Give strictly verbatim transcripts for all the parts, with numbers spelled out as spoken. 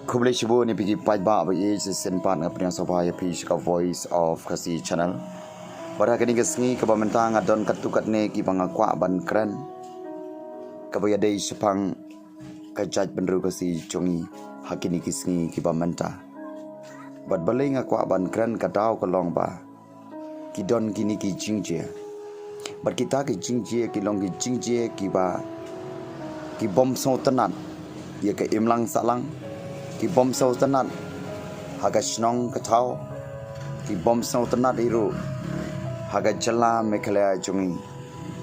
Khublei shibun ïa phi ki paidbah ba ïeit, shisien pat nga pdiang sngewbha ïa phi sha ka Voice of Khasi Channel. Bad ha kane ka sngi kaba mynta nga don katto katne kiba nga kwah ban kren kaba ïadei shaphang ka jaitbynriew Khasi jong ngi ha kine ki sngi kiba mynta. Bad balei nga kwah ban kren, ka daw ka long ba ki don kine ki jingjia. Bad kita ki jingjia ki long ki jingjia kiba ki bym sngewtynnad ïa ka imlang sahlang, ki bym sngewtynnad ha ka shnong ka thaw, ki bym sngewtynnad ruh ha ka jylla Meghalaya jong ngi.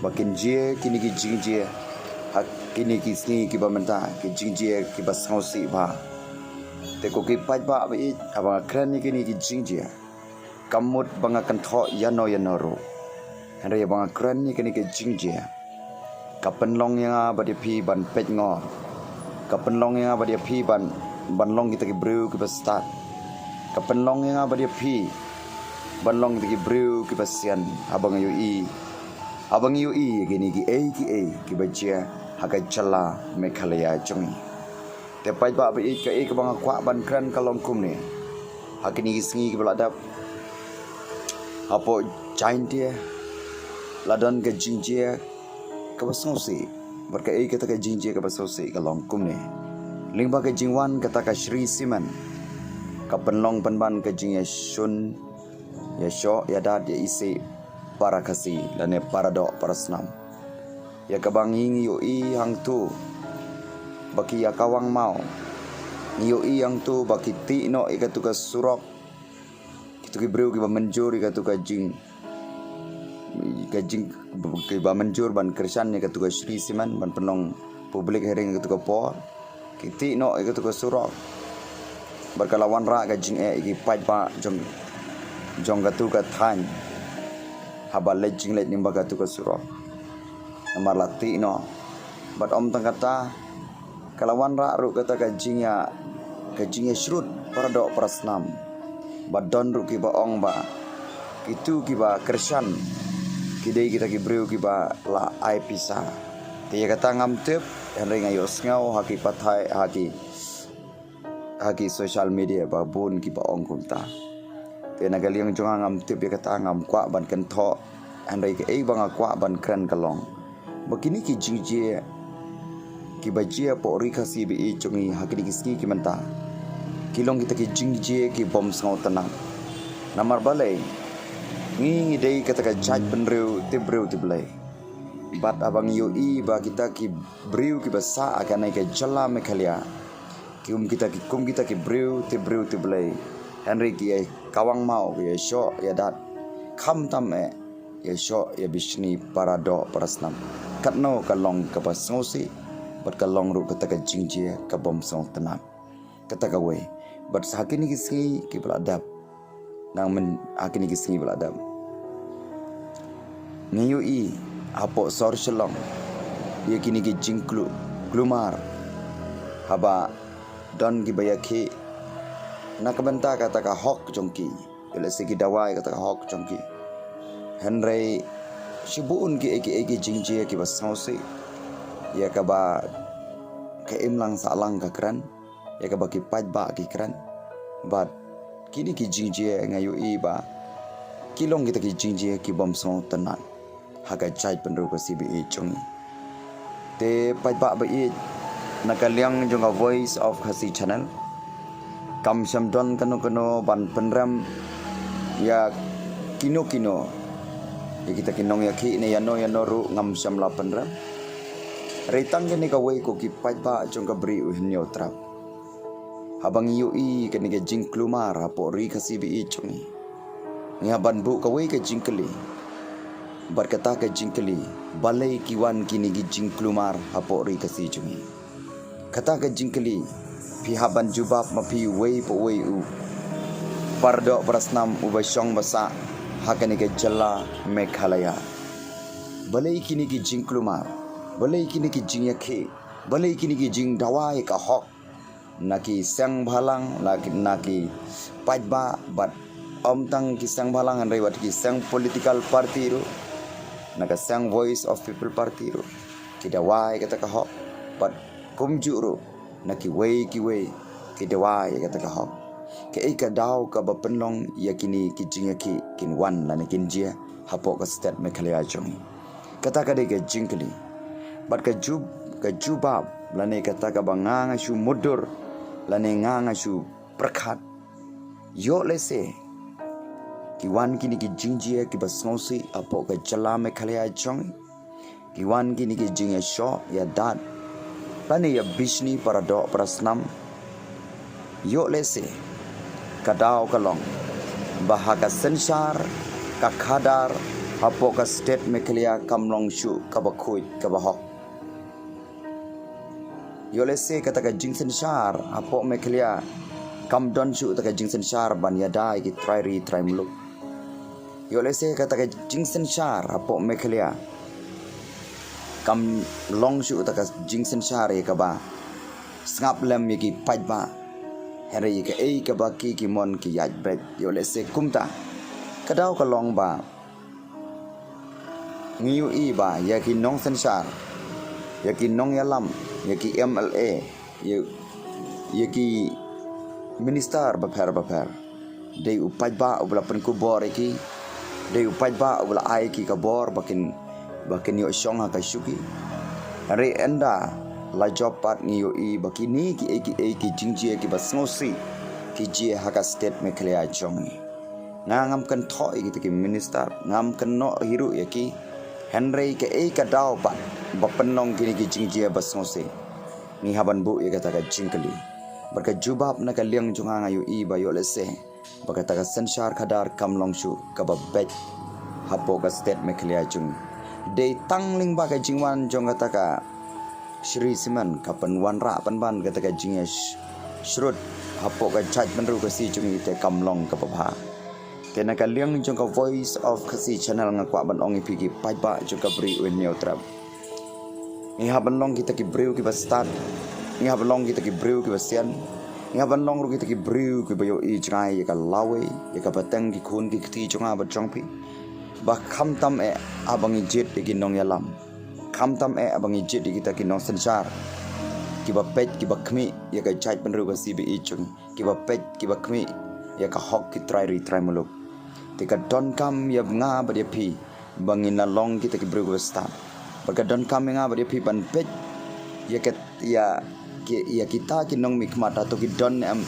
Ba kin jia kine ki jingjia ha kine ki sngi kiba mynta, ki jingjia kiba sngewsih bha. Te ko ki paidbah ba ïeit, haba nga kren ïa kine ki jingjia, kam mut ba nga kynthoh ïano ïano ruh. Hynrei haba nga kren ïa kine ki jingjia, ka pynlong ïa nga bad ïa phi ban peit ngor. Ka pynlong ïa nga bad ïa phi ban, ban long kita ki briew kiba stad. Ka pynlong ïa nga bad ïa phi ban long kita ki briew kiba sian, haba ngi ïohi, haba ngi ïohi ïa kine kiei kiei kiba jia ha ka jylla Meghalaya jong ngi. Te paidbah ba ïeit, kaei kaba nga kwah ban kren ka long kumne. Ha kine ki sngi kiba la dep, hapoh Jaintia la don ka jingjia kaba sngewsih. Bad kaei kata ka jingjia kaba sngewsih ka long kumne. Lyngba ka jingwan kata ka Shree Cement, ka pynlong pynban ka jingïashun, ïashoh ïadat, ïaisih para Khasi lane para doh para snam. Ïa kaba ngi, ngi ïohi hangto ba ki ïa kawang maw. Ngi ïohi hangto ba ki tih noh ïa katu ka surok. Kitu ki briew kiba mynjur ïa katu ka jing, ka jing, kiba mynjur ban kyrshan ïa katu ka Shree Cement ban pynlong public hearing ïa katu ka por, ki tih noh ïa katu ka surok. Bad ka la wanrah ka jingeh ïa ki paidbah jong, jong katu ka thaiñ haba leit jingleit lyngba katu ka surok. Namar la tih noh. Bad ym tang kata, ka la wanrah ruh kata ka jingïa, ka jingïashrut para doh para snam. Bad don ruh kiba ong ba kitu kiba kyrshan ki dei kita ki briew kiba la ai pisa. Te ïa kata ngam tip, hynrei nga ïohsngew ha ki pathai, ha ki, ha ki social media ba bun kiba ong kumta. Te na ka liang jong nga ngam tip ïa kata, ngam kwah ban kynthoh. Hynrei kaei ba nga kwah ban kren ka long ba kine ki jingjia kiba jia hapoh Ri Khasi ba ïeit jong ngi ha kine ki sngi ki mynta, ki long kita ki jingjia ki bym sngewtynnad. Namar balei? Ngi, ngi dei kata ka jaitbynriew tip briew tip Blei. Bad haba ngi ïohi ba kita ki briew kiba sah ha kane ka jylla Meghalaya, ki kum kita ki, kum kita ki briew tip briew tip Blei, hynrei ki ïa kawang maw, ki ïashoh ïadat, khamtam eh ïashoh ïabishni para doh para snam. Katno ka long kaba sngewsih, bad ka long ruh kata ka jingjia ka bym sngewtynnad. Kata kawei. Bad ha kine ki sngi kiba la dep, nang myn, ha kine ki sngi ba la dep, ngi ïohi hapoh sor Shillong ïa kine ki jingklu, klumar, haba don kiba ïakhih na ka bynta kata ka hok jong ki. Ïa lehse ki dawa ïa kata ka hok jong ki. Hynrei shibun kiei kiei ki jingjia kiba sngewsih, ïa kaba ka imlang sahlang ka kren, ïa kaba ki paidbah ki kren. Bad kine ki jingjia nga ïohi ba ki long kita ki jingjia ki bym sngewtynnad ha ka jaitbynriew Khasi ba ïeit jong ngi. Te paidbah ba ïeit, na ka liang jong ka Voice of Khasi Channel, kam shym don kano kano ban pynrem ïa kino kino, ïa kita ki nongïakhih ne ïano ïano ruh ngam shym la pynrem. Hynrei tang kane kawei ko ki paidbah jong ka Bri U Hynñiewtrep. Haba ngi ïohi kane ka jingklumar hapoh Ri Khasi ba ïeit jong ngi, ngi hap ban buh kawei ka jingkylli. Bad kata ka jingkylli, balei ki wan kine ki jingklumar hapoh Ri Khasi jong ngi? Kata ka jingkylli phi hap ban jubab ma phi uwei pa uwei u para doh para snam uba shong ba sah ha kane ka jylla Meghalaya. Balei kine ki jingklumar? Balei kine ki jingïakhih? Balei kine ki jingdawa ïa ka hok na ki seng bhalang, na ki, na ki paidbah, bad ym tang ki seng bhalang, hynrei wat ki seng political party ruh, na ka seng Voice of People Party ruh ki dawa ïa kata ka hok. Bad kumjuh ruh na kiwei kiwei ki dawa ïa kata ka hok. Kaei ka daw kaba pynlong ïa kine ki jingïakhih kin wan lane kin jia hapoh ka state Meghalaya jong ngi? Kata ka dei ka jingkylli. Bad ka ju, ka jubab lane kata kaba nga nga shu mutdur lane nga nga shu pyrkhat. Ïoh lehse ki wan kine ki jingjia kiba sngewsih hapoh ka jylla Meghalaya jong ngi. Ki wan kine ki jingïashoh ïadat lane ïabishni para doh para snam. Ïoh lehse ka daw ka long ba ha ka synshar ka khadar hapoh ka state Meghalaya kam long shuh kaba khuid kaba hok. Ïoh lehse kata ka jingsynshar hapoh Meghalaya kam don shuh kata ka jingsynshar ban ïada ïa ki trai ri trai muluk. Ïoh lehse kata ka jingsynshar hapoh Meghalaya kam long shuh kata ka jingsynshar ïa kaba sngap lem ïa ki paidbah. Hynrei ïa kaei kaba ki ki mon ki ïaid beit. Ïoh lehse kumta ka daw ka long ba ngi ïohi ba ïa ki nongsynshar, ïa ki nongïalam, ïa ki M L A, ïa, ïa ki minister bapher bapher, dei u paidbah uba la pynkupbor ïa ki, dei u paidbah uba la ai ïa ki ka bor ba kin, ba kin ïoh shong ha ka shuki. Hynrei ynda la jop pat ngi ïohi ba kine kiei kiei ki jingjia kiba sngewsih ki jia ha ka state Meghalaya jong ngi. Nga ngam kynthoh ïa kita ki minister, ngam kynnoh hi ruh ïa ki. Hynrei kaei ka daw pat ba pynlong kine ki jingjia ba sngewsih? Ngi hap ban buh ïa kata ka jingkylli. Bad ka jubab na ka liang jong nga, nga ïohi ba ïoh lehse ba kata ka synshar khadar kam long shuh kaba beit hapoh ka state Meghalaya jong ngi. Dei tang lyngba ka jingwan jong kata ka Shree Cement ka pynwanrah pynban kata ka jingïa sh-, shrut hapoh ka jaitbynriew Khasi jong ngi te kam long kaba bha. Te na ka liang jong ka Voice of Khasi Channel nga kwah ban ong ïa phi ki paidbah jong ka Bri U Hynñiewtrep, ngi hap ban long kita ki briew kiba stad, ngi hap ban long kita ki briew kiba sian, ngi hap ban long ruh kita ki briew kiba ïohi jngai ïa ka lawei, ïa ka pateng ki khun ki kti jong nga bad jong phi. Ba khamtam eh haba ngi jied ïa ki nongïalam, khamtam eh haba ngi jied ïa kita ki nongsynshar kiba peit kiba khmih ïa ka jaitbynriew Khasi ba ïeit jong ngi, kiba peit kiba khmih ïa ka hok ki trai ri trai muluk. Te ka donkam ïa nga bad ïa phi ba ngin long kita ki briew kiba stad. Bad ka donkam ïa nga bad ïa phi ban peit ïa ka, ïa ki, ïa kita ki nongmihkhmat hato ki don ne em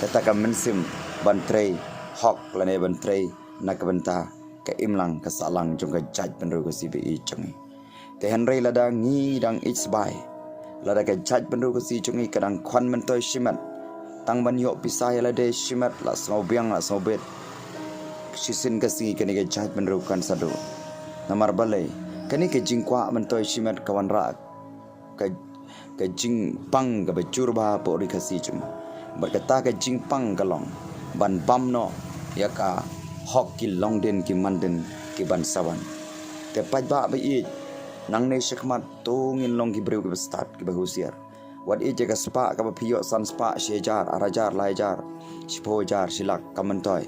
kata ka mynsiem ban trei hok lane ban trei na ka bynta ka imlang ka sahlang jong ka jaitbynriew Khasi ba ïeit jong ngi. Te hynrei lada ngi dang ïeit sbai, lada ka jaitbynriew Khasi jong ngi ka dang khwan myntoi shimet, tang ban ïoh pisa ïa lade shimet, la sngewbiang la sngewbit, shisien ka sngi kane ka jaitbynriew kan sa duh. Namar balei? Kane ka jingkwah myntoi shimet ka wanrah ka, ka jingpang kaba jur bha hapoh ri Khasi jong ngi. Bad kata ka jingpang ka long ban bam noh ïa ka hok ki longdien ki mandien ki ban sa wan. Te paidbah ba ïeit, nangne shakhmat to ngin long ki briew kiba stad kiba husiar. Wat ïeit ïa ka spah kaba phi ïoh, san spah, shi hajar, ar hajar, lai hajar, shiphew hajar, shi lak, kam myntoi.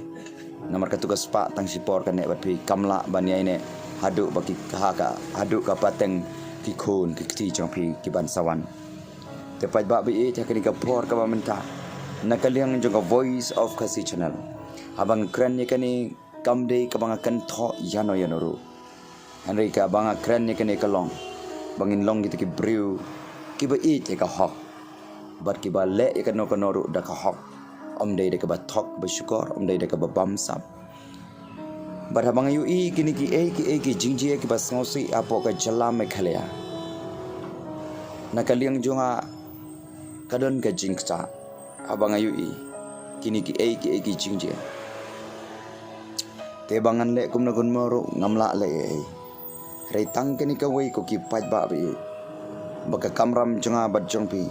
Namar katu ka spah tang shipor ka neh bad phi, kam lah ban ïai neh haduh ba ki, ha ka, haduh ka pateng ki khun ki kti jong phi ki ban sa wan. Te paidbah ba ïeit, ha kane ka por kaba mynta, na ka liang jong ka Voice of Khasi Channel, haba nga kren ïa kane kam dei kaba nga kynthoh ïano ïano ruh. Hynrei kaba nga kren ïa kane ka long ba ngin long kita ki briew kiba ïeit ïa ka hok bad kiba leh ïa kano kano ruh da ka hok. Ym dei da kaba thok ba shukor, ym dei da kaba bamsap. Bad haba nga ïohi kine kiei kiei ki jingjia kiba sngewsih hapoh ka jylla Meghalaya, na ka liang jong nga ka don ka jingkjah haba nga ïohi kine kiei kiei ki jingjia. Te ba ngan leh kumno kumno ruh ngam lah leh ei ei. Hynrei tang kane kawei ko ki paidbah ba ïeit, ba ka kamram jong nga bad jong phi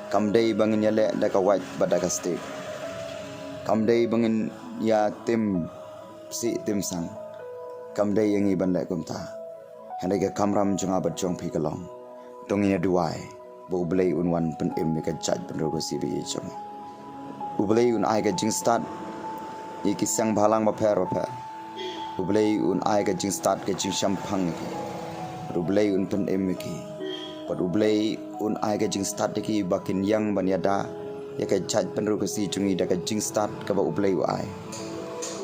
kam dei ba ngin ïaleh da ka wait bad da ka stick. Kam dei ba ngin ïa tim sih tim sang. Kam dei ïa ngi ban leh kumta. Hynrei ka kamram jong nga bad jong phi ka long, to ngin ïa duwai ba U Blei un wan pynim ïa ka jaitbynriew Khasi ba ïeit jong ngi. U Blei un ai ka jingstad ïa ki seng bhalang bapher bapher. U Blei un ai ka jingstad, ka jingshemphang ïa ki. Bad U Blei un pynim ïa ki. Bad U Blei un ai ka jingstad ïa ki ba kin ïeng ban ïada ïa ka jaitbynriew Khasi jong ngi da ka jingstad kaba U Blei u ai.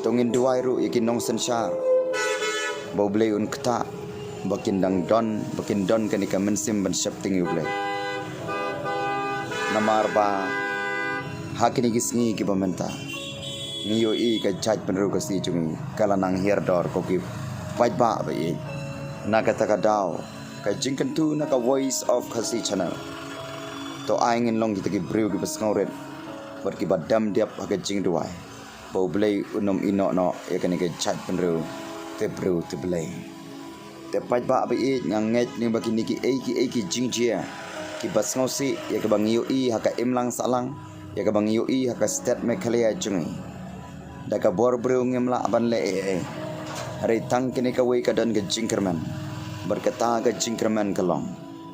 To ngin duwai ruh ïa ki nongsynshar ba U Blei un ktah ba kin dang don, ba kin don kane ka mynsiem ban sheptieng ïa U Blei. Namar ba ha kine ki sngi kiba mynta ngi ïohi ka jaitbynriew Khasi jong ngi ka la nang hiar dor, ko ki paidbah ba ïeit. Na kata ka daw, ka jingkyntu na ka Voice of Khasi Channel, to ai ngin long kita ki briew kiba sngewrit bad kiba dem dep ha ka jingduwai ba U Blei un ym ïehnoh noh ïa kane ka jaitbynriew te briew te Blei. Te paidbah ba ïeit, nga ngeit lyngba kine kiei kiei ki jingjia kiba sngewsih ïa kaba ngi ïohi ha ka imlang sahlang, ïa kaba ngi ïohi ha ka state Meghalaya jong ngi, da ka bor briew ngim lah ban leh ei ei. Hynrei tang kane kawei ka don ka jingkyrmen. Bad kata ka jingkyrmen ka long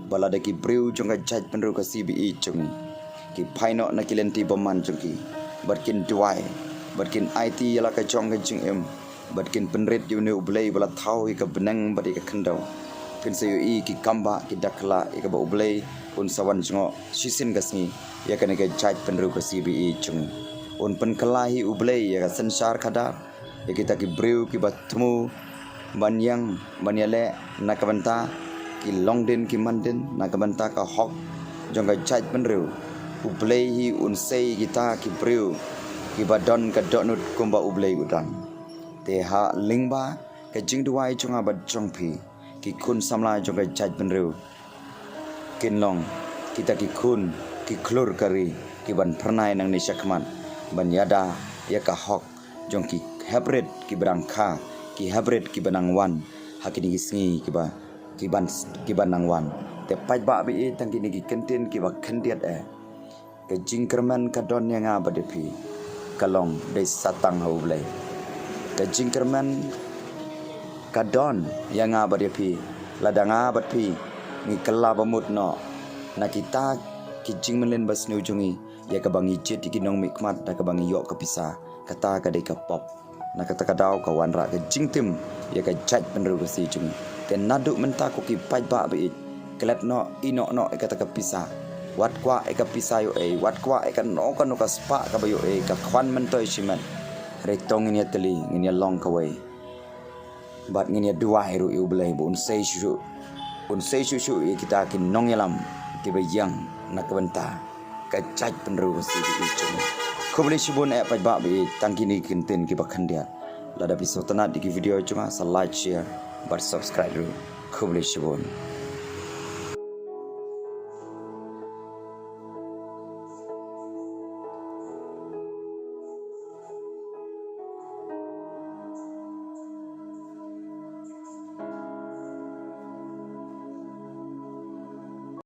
ba lada ki briew jong ka jaitbynriew Khasi ba ïeit jong ngi ki phai noh na ki lynti bymman jong ki bad kin duwai bad kin aiti ïa la ka jong ka jingim bad kin pynrit ïa une U Blei ba la thaw ïa ka bneng bad ïa ka khyndew, phin sa ïohi ki kambah ki da kylla ïa kaba U Blei un sa wan jngoh shisien ka sngi ïa kane ka jaitbynriew Khasi ba ïeit jong ngi. Un pynkylla hi U Blei ïa ka synshar khadar, ïa kita ki briew kiba thmu ban ïeng ban ïaleh na ka bynta ki longdien ki mandien, na ka bynta ka hok jong ka jaitbynriew. U Blei hi un sei kita ki briew kiba don ka dohnud kumba U Blei u don. Te ha lyngba ka jingduwai jong nga bad jong phi, ki khun samla jong ka jaitbynriew, kin long kita ki khun ki khlur ka ri kiban phyrnai nangne shakhmat ban ïada ïa ka hok jong ki heprit kiba dang kha, ki heprit kiba nang wan ha kine ki sngi kiba, kiban, kiba nang wan. Te paidbah ba ïeit, tang kine ki kyntien kiba khyndiat eh. Ka jingkyrmen ka don ïa nga bad ïa phi, ka long dei satang ha U Blei. Ka jingkyrmen ka don ïa nga bad ïa phi, lada nga bad phi ngi kylla ba mut noh na kita ki jingmlien ba sniew jong ngi, ïa kaba ngi jied ïa ki nongmihkhmat da kaba ngi ïoh ka pisa, kata ka dei ka pop. Na kata ka daw ka wanrah ka jingtim ïa ka jaitbynriew Khasi jong ngi. Te naduh mynta, ko ki paidbah ba ïeit, klet noh, ïehnoh noh ïa kata ka pisa. Wat kwah ïa ka pisa ïoh ei, wat kwah ïa kano kano ka spah kaba ïoh ei, ka khwan myntoi shimet. Hynrei to ngin ïatylli, ngin ïalong kawei bad ngin ïaduwai ruh ïa U Blei ba un sei shuh shuh, un sei shuh shuh ïa kita ki nongïalam kiba ïeng na ka bynta ka jaitbynriew Khasi ba ïeit jong ngi. Khublei shibun eh paidbah ba ïeit, tang kine ki kyntien kiba khyndiat. Lada phi sngewtynnat ïa ki video jong nga, sa like, share bad subscribe ruh. Khublei shibun.